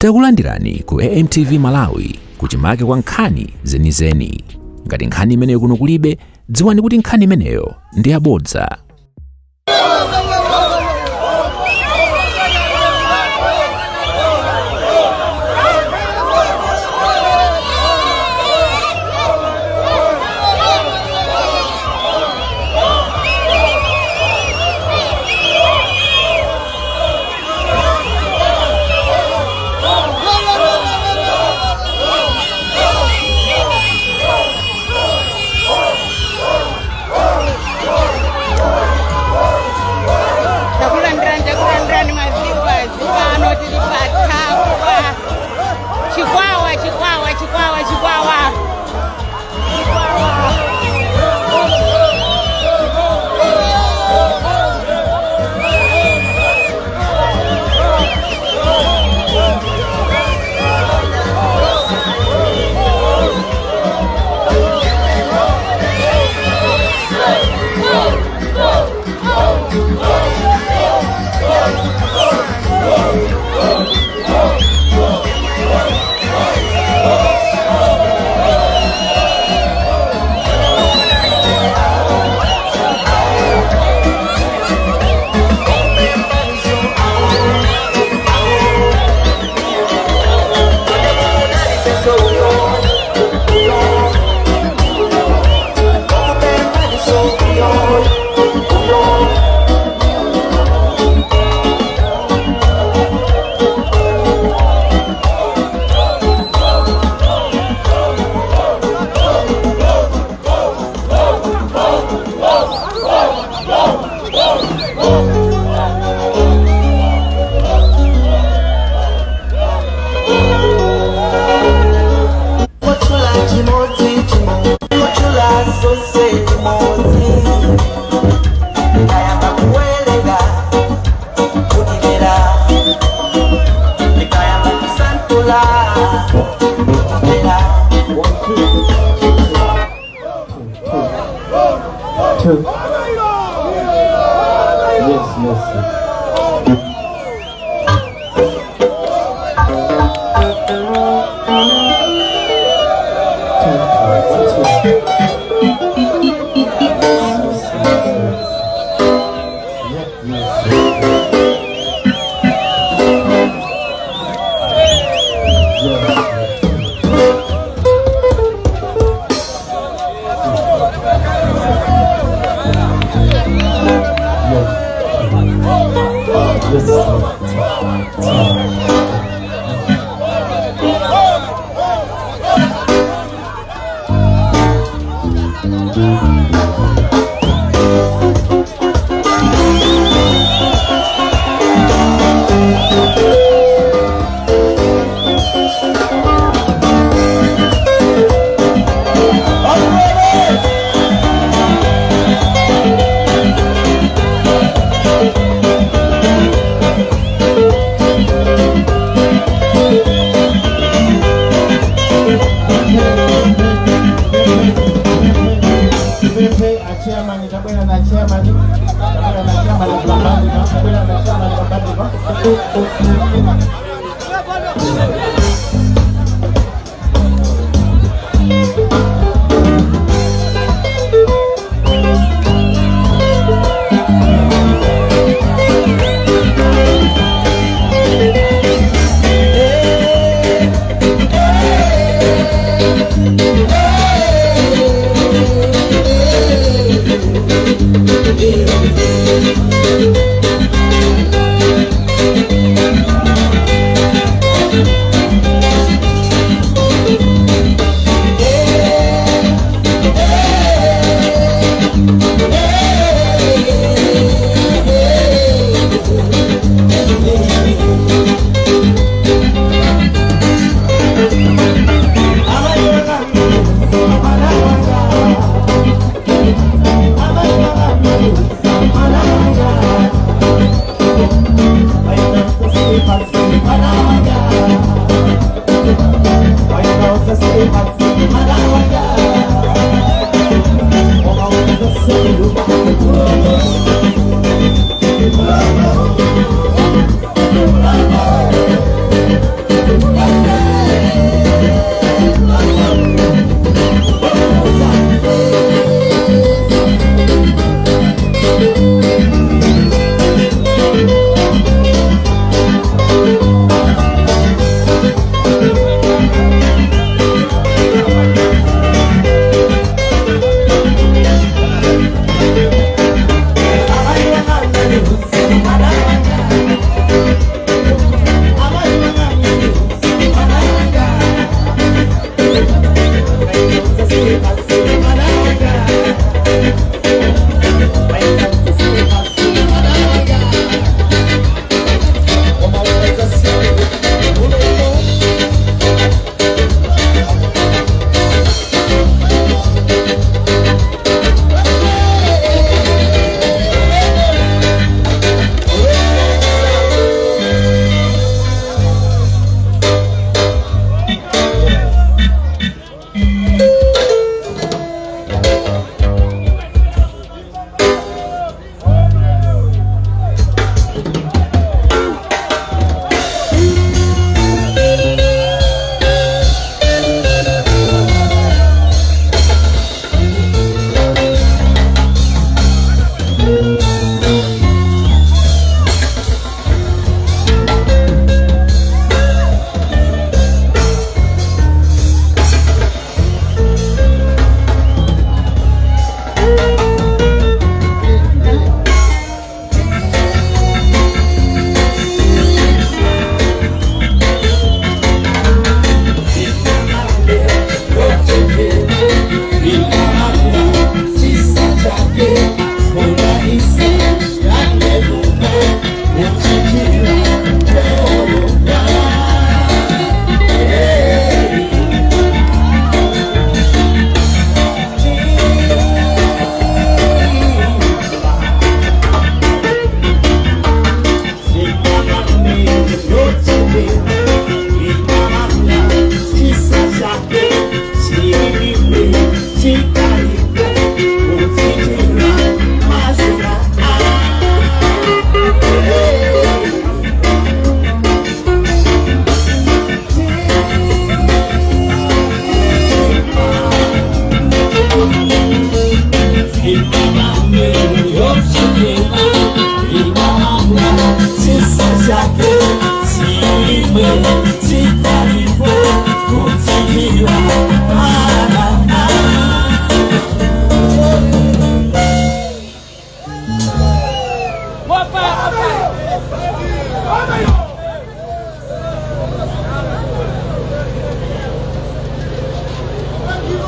Takulandirani ku AMTV Malawi, kuchimake kwa nkhani zenizeni. Ngati nkhani imeneyo kuno kulibe, dziwani kuti nkhani imeneyo ndi yabodza. Takulandirani, takulandirani maviewers. Pano tili paThapwa, Chikwawa, Chikwawa, Chikwawa, Chikwawa, Chikwawa. Kochula chimodzi chimodzi, kochula zonse chimodzi. Ndikayamba kuwerenga kudilera, ndikayamba kusantula kudilera. Two. Yes. Two, two, two. Yes. Yes.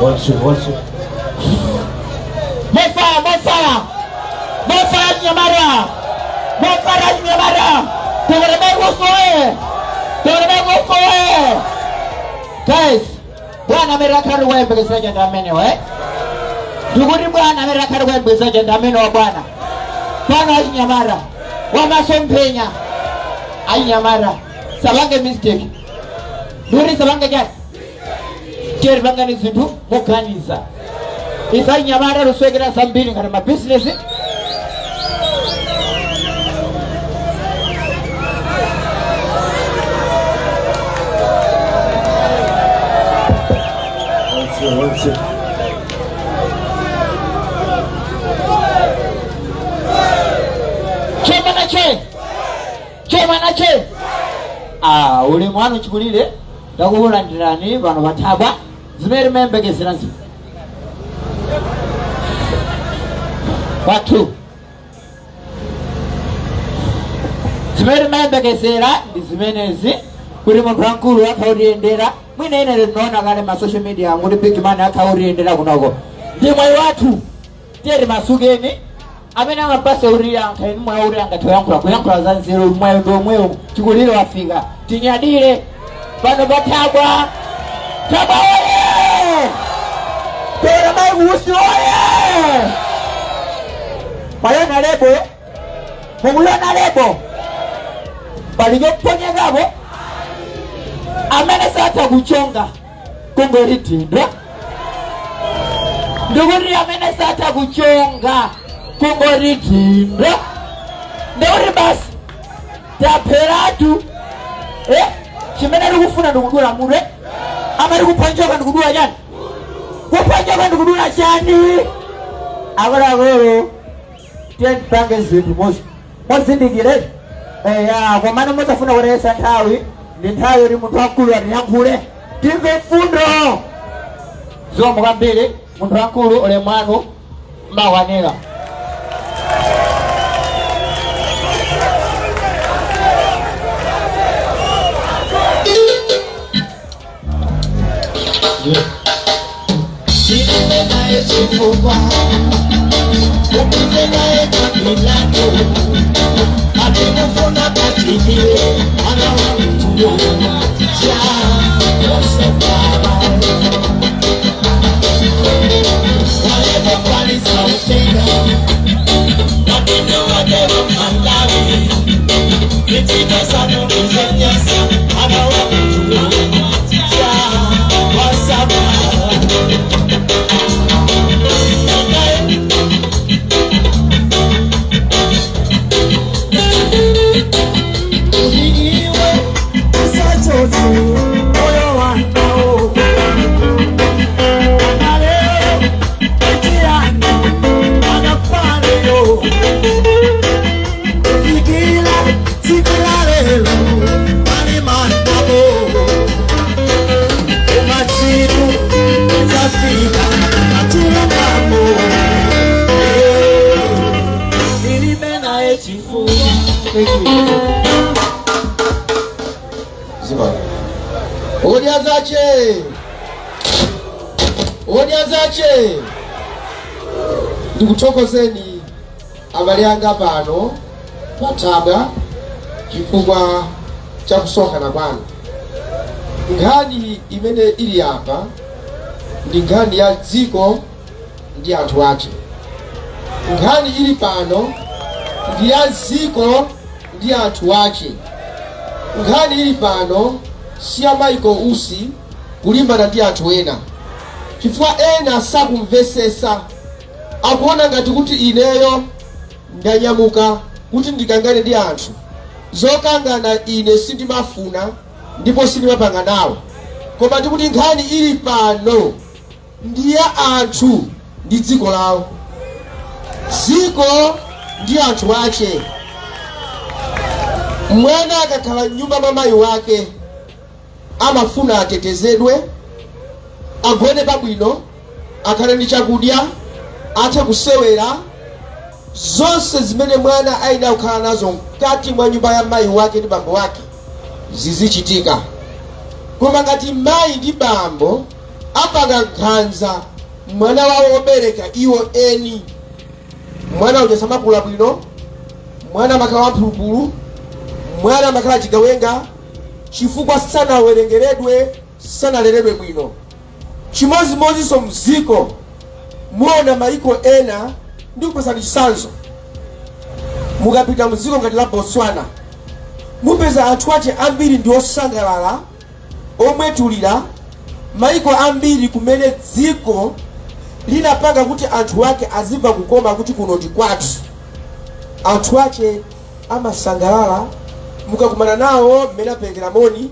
One, two, one, two. More fire, more fire. More fire, Nyamara. More fire, Nyamara. Toweremai Toweremai. Guys, bwana amene akhali kuyembekezera chanda amenewa, eh? Ndikuti bwana amene akhali kuyembekezera chanda amenewa, bwana. Bwana wachinyamara, wamasomphenya. Achinyamara, sapange mistake. Ndikuti sapange chani? Tiyeri pangani zinthu moganiza. Ife achinyamata luswekera zambiri ngati mabizinesi. One, two, one, two. Chemana che chemana che, ah, ulemu wanu chikulire, ndakukulandirani pano pathabwa zimene timayembekezera nzi kwathu. Zimene timayembekezera ndi zimenezi, kuti munthu wamkulu akhautiyendera. Mwina ine tinaona kale ma social media kuti big man akhautiyendera kunoko, ndi mwayi wathu. Tiyeri masukeni amene amapasa kuti yankha inu mwayi kuti angathe kuyankhula, kuyankhula za nzeru. Mwayi ndi omwewo, chikulire wafika, tinyadire pano pathabwa. Thabwa oye! Pera Michael Usi oye! Mwayona label, mukuyona label pali choponyekapo. Amene satha kuchonga kungoti dindwa. Ndikuti amene satha kuchonga kungoti dindwa, ndikuti basi tapheratu, eh? Chimene tikufuna ndikudula mutu, amati kupha ndikudula chani? Kupha ndikudula chani? Akuluakulu, tiye tipange zinthu mozindikire, eya. Komano musafuna kutayesa nthawi, ndi nthawi yoti munthu wamkulu atiyankhule, timve mfundo. Zikomo kwambiri, munthu wamkulu, ulemu wanu makwanira. Chilime naye chifukwa upite naye kapilato atimufuna katikile mwana wa mtuyo cha Yosefara walekofalisa utenga watindo wake wa Malawi ichitosanokizenyesa mwana wa mtuyo cha Wasafara. Iwe usachotse moyo wanawo analeo etiani anafaleyo kufikila siku la lelo alimandabo umasiku zafika atulungamo ilibe naye chifuwa. Thank you. Ziba. Odya zache. Odya zache. Ndikuthokozeni abale anga pano pathabwa chifukwa cha kusonkhana kwanu. Nkhani imene ili apa ndi nkhani ya dziko ndi anthu ake. Nkhani ili pano ndi ya dziko ndi anthu ake. Nkhani ili pano si ya Michael Usi kulimbana ndi anthu ena, chifukwa ena sakumvesesa, akuona ngati kuti ineyo ndanyamuka kuti ndikangane ndi anthu. Zokangana ine sindimafuna ndipo sindimapanga nawo, koma ndikuti nkhani ili pano ndi ya anthu ndi dziko lawo, dziko ndi anthu ache. Mwana akakhala mnyumba mwa mayi wake amafuna atetezedwe, agone pabwino, akhale ndi chakudya, athe kusewera, zonse zimene mwana ayenera kukhala nazo mkati mwa nyumba ya mayi wake ndi bambo wake zizichitika. Koma ngati mayi ndi bambo Apanga nkhanza mwana wawo obereka iwo eni. Mwana uja samakula bwino, mwana amakhala wamphulupulu, mwana amakhala chigawenga, chifukwa sanawerengeredwe, sanaleredwe bwino. Chimodzimodzinso mziko muona maiko ena. Ndikupasani chitsanzo: mukapita mdziko ngati la Botswana, mupeza anthu ache ambiri ndi osangalala, omwetulira. Maiko ambiri kumene dziko linapanga kuti anthu ake azimva kukoma kuti kuno ndi kwathu, anthu ache amasangalala. Mukakumana nawo, mmene aperekera moni,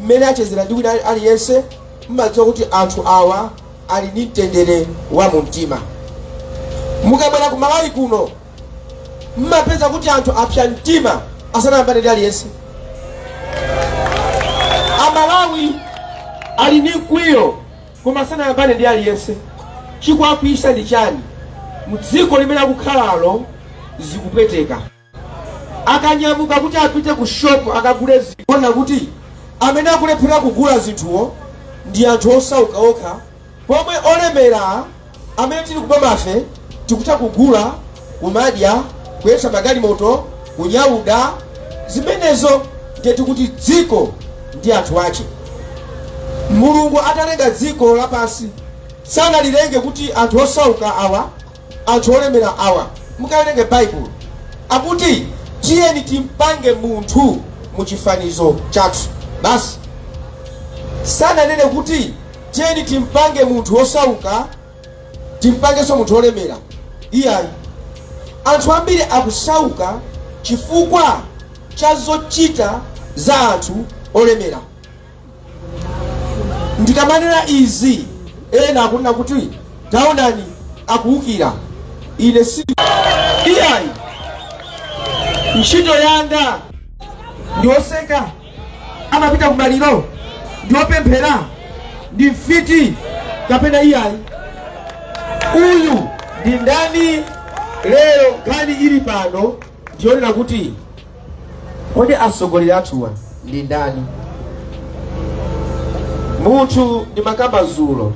mmene achezera ndi wina aliyense, mmadziwa kuti anthu awa ali ndi mtendere wa mumtima. Mukabwera ku Malawi kuno, mmapeza kuti anthu apsa mtima asanayambane ndi aliyense. Amalawi ali ndi mkwiyo koma asanayambane ndi aliyense. Chikuwakwiyisa ndi chani? Mdziko limene akukhalalo zikupweteka. Akanyamuka kuti apite ku shopu akagule zinthu, kuti amene akulephera kugula zinthuwo ndi anthu osauka okha, pomwe olemera amene tili kubomafe tikutha kugula, kumadya, kuyendetsa magalimoto, kunyauda. Zimenezo ndiye tikuti dziko ndi anthu ache. Mulungu atalenga dziko lapansi, sanalilenge kuti anthu osauka awa, anthu olemera awa. Mukawerenge Baibulo, akuti tiyeni timpange munthu mu chifanizo chathu basi. Sananene kuti tiyeni timpange munthu osauka, timpangenso munthu olemera, iyayi. Anthu ambiri akusauka chifukwa cha zochita za anthu olemera. Ndikamanena izi, ena akunena kuti taonani, akuwukira. Ine si iyayi. Ntchito yanga ndi oseka, amapita kumaliro, ndi opemphera, ndi mfiti kapena iyayi? Uyu ndi ndani? Lero nkhani ili pano ndiyonena kuti kodi atsogoleri athuwa ndi ndani? Munthu ndi makamba zulo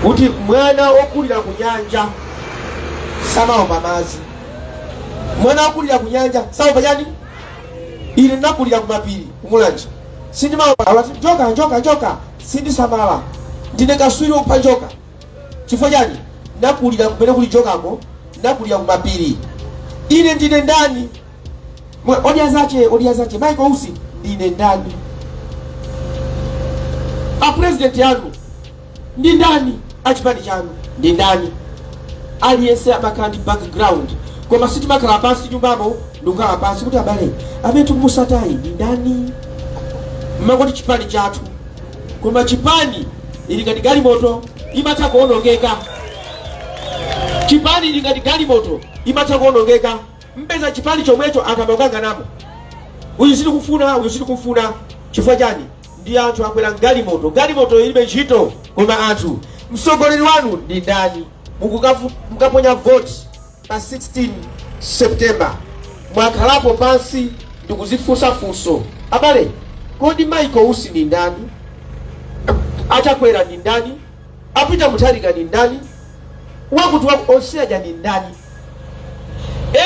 kuti mwana wokulira ku nyanja samaopa madzi. Mwana wokulira ku nyanja saopa chani? Ine ndinakulira ku mapiri kuMulanje, sindimaopa. Alati njoka, njoka, njoka, sindisamala. Ndine kaswiri wokupha njoka. Chifukwa chani? Nakulira kumene kuli njokako, nakulira ku mapiri. Ine ndine ndani? Odya zache, odya zache, Michael Usi, ndine ndani? A president anu ndi ndani? Achipani chanu ndi ndani? Aliyense amakhala ndi background, koma sitimakhala pansi nyumbamo ndikukhala pansi kuti abale, amene tikumusatayi ndi ndani? Mmangoti chipani chathu, koma chipani ili ngati galimoto, imatha kuonongeka. Chipani ili ngati galimoto, imatha kuonongeka. Mpeza chipani chomwecho anthu amakanganamo, uyu sitikufuna, uyu sitikufuna. Chifukwa chani? Ndi anthu akwera galimoto, galimoto ilibe ntchito koma anthu. Mtsogoleri wanu ndi ndani? Mukaponya vote pa 16 September, mwakhalapo pansi ndikuzifunsa funso, abale, kodi Michael Usi ndi ndani? Achakwera ndi ndani? A Peter Mutharika ndi ndani? Wakuti waku onse aja ndi ndani?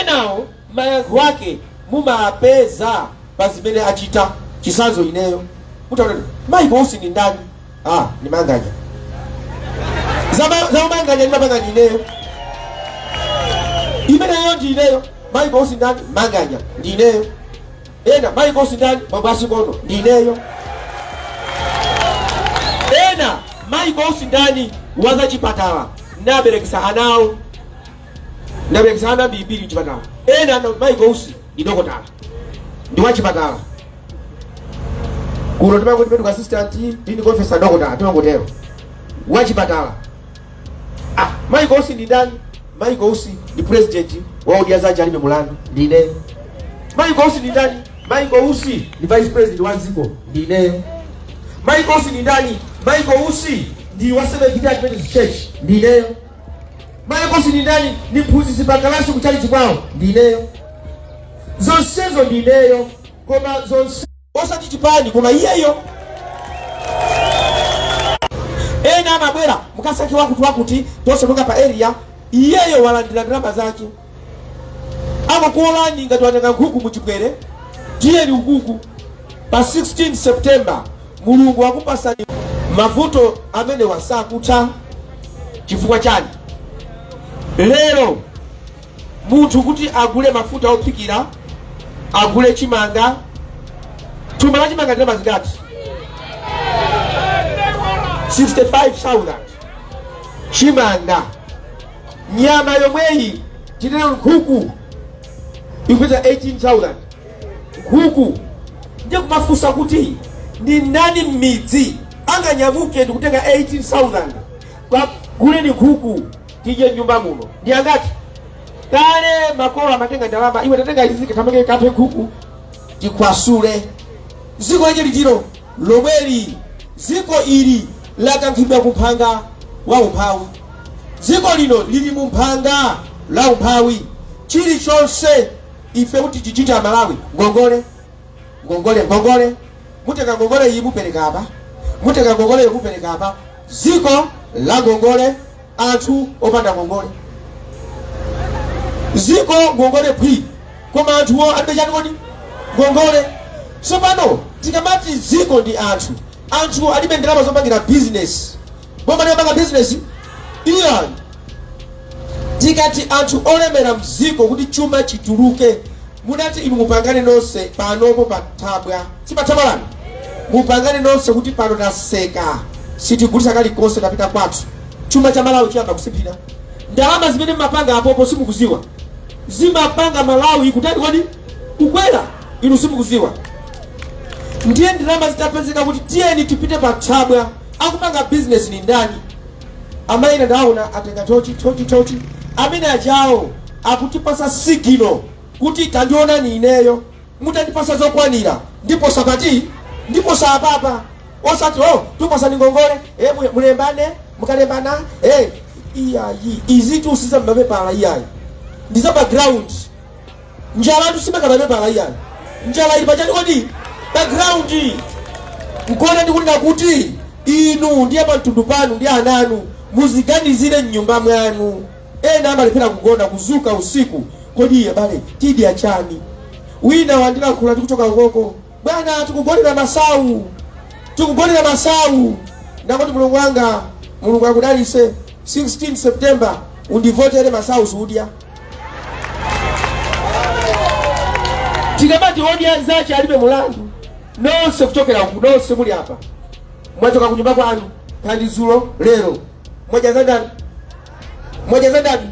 Enawo mayankho ake mumapeza pa zimene achita. Chitsanzo, ineyo mutaona Michael Usi ndi ndani, ah, ndi Manganya. Zamanganya ndimapanga ndi ineyo, imeneyo ndi ineyo. Michael Usi ndani? Manganya ndi ineyo. Ena, Michael Usi ndani? Mwabwasikono ndi ineyo. Ena, Michael Usi ndani? Wazachipatala, naberekesa anawo, ndaberekesa ana mbirimbiri mchipatala. Ena, no, Michael Usi ndi dokotala, ndi wachipatala. Kuno timangoti medical assistant, clinical officer, dokotala, timangotero, wachipatala. Ah, Michael Usi ndi ndani? Michael Usi ndi president wa Odya Zake Alibe Mulandu, ndi ineyo. Michael Usi ndi ndani? Michael Usi ndi vice president wa dziko, ndi ineyo. Michael Usi ndi ndani? Michael Usi ndi wa Seventh Day Adventist Church, ndi ineyo. Michael Usi ndi ndani? Ndi mphunzitsi pa kalasi kuchalichi kwawo, ndi ineyo. Zonsezo ndi ineyo, koma zonse osati chipani, koma iyeyo. Amabwera mukasankhe wakuti wakuti, tonse monga pa area. Iyeyo walandira ndalama zake, amakuolani ngati watenga nkhuku muchipwere. Tiyeni ukuku pa 16 September, Mulungu akupasani. Mavuto amene wasakutha chifukwa chani? Lero munthu kuti agule mafuta ophikira, agule chimanga, thumba la chimanga ndalama zingati? 65,000 chimanga. Nyama yomweyi, tinene nkhuku, ikupita 18,000 nkhuku. Ndiye kumafunsa kuti ndi ndani m'midzi anganyamuke ndikutenga 18,000 kaguleni nkhuku tidye nyumba muno? Ndi angati? Kale makolo amatenga ndalama, iwe tatenga izi, katamake kaphe nkhuku tikhwasule. Ziko lenye litiro lomweli, ziko ili lakankhidwa kumphanga wa umphawi. Dziko lino lili mu mphanga la umphawi. Chilichonse ife kuti tichite Malawi, ngongole, ngongole, ngongole. Mutenga ngongole iyi, mupereka apa, mutenga ngongole iyi, mupereka apa. Ziko la ngongole, anthu opanda ngongole. Ziko ngongole phwi, koma anthuwo alibe chani kodi? Ngongole. Tsopano tikamati ziko ndi anthu, anthu alibe ndalama zopangira business, boma limapanga business? Iya. Tikati anthu olemera mziko, kuti chuma chituluke, munati inu mupangane nonse panopo pathabwa, sipathabwa lanu, mupangane nonse kuti pano taseka, sitigulisa kalikonse, tapita kwathu. Chuma cha Malawi chiyamba kusiphira. Ndalama zimene mmapanga apopo simukuziwa zimapanga Malawi kutani kodi? Kukwera. Inu simukuziwa. Ndiye ndalama zitapezeka kuti tiyeni tipite pathabwa, akupanga business ni ndani? Amayina ndaona atenga tochi, tochi, tochi. Amene ajawo akutipasa signal kuti tandionani ineyo, mutandipasa zokwanira ndipo sapati ndipo sapapa, osati oh, tupasani ngongole, mulembane, mukalembana iyayi. Izi tusiza mmapepala, iyayi, ndi za background. Njala tusimaka mapepala, iyayi. Njala ili pachani kodi? Background. Nkona ndikunena kuti inu ndiye pamtundu panu ndi ananu muziganizire mnyumba mwanu. Ena amalephera kugona, kuzuka usiku, kodi abale tidya chani? Wina wandilankhula tikuchoka ukoko, bwana, tikugonera masawu, tikugonera masawu. Ndakoti mulungu wanga, Mulungu akudalise. 16 September undivotere, masawu sudya. Tikamati odya zache alibe mulandu, nonse kuchokera uku, nonse muli apa, mwachoka kunyumba kwanu kandi zulo, lero mwadya za ndani? Mwadya za ndani?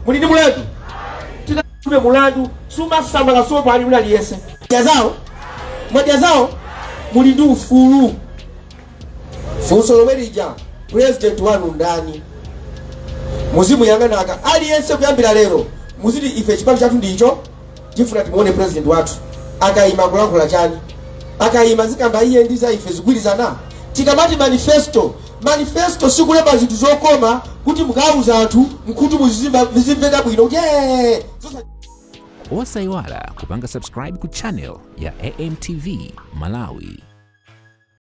Muli ndi mulandu? Tikabe mulandu sumasamala sopo ali muli aliyese. Mwadya zawo, mwadya zawo, muli ndi ufulu. Funso lomwe lija, president wanu ndani? Muzimuyang'anaka aliyense kuyambira lero, muziti ife chipani chathu ndicho, tifuna timuone president wathu akayima kulankhula chani, akayima zikamba iye ndi za ife zigwirizana. Tikamati manifesto, manifesto sikulemba zinthu zokoma kuti mukauza anthu mkhutu muzimveka bwino kuti Osayiwala kupanga subscribe ku channel ya AMTV Malawi.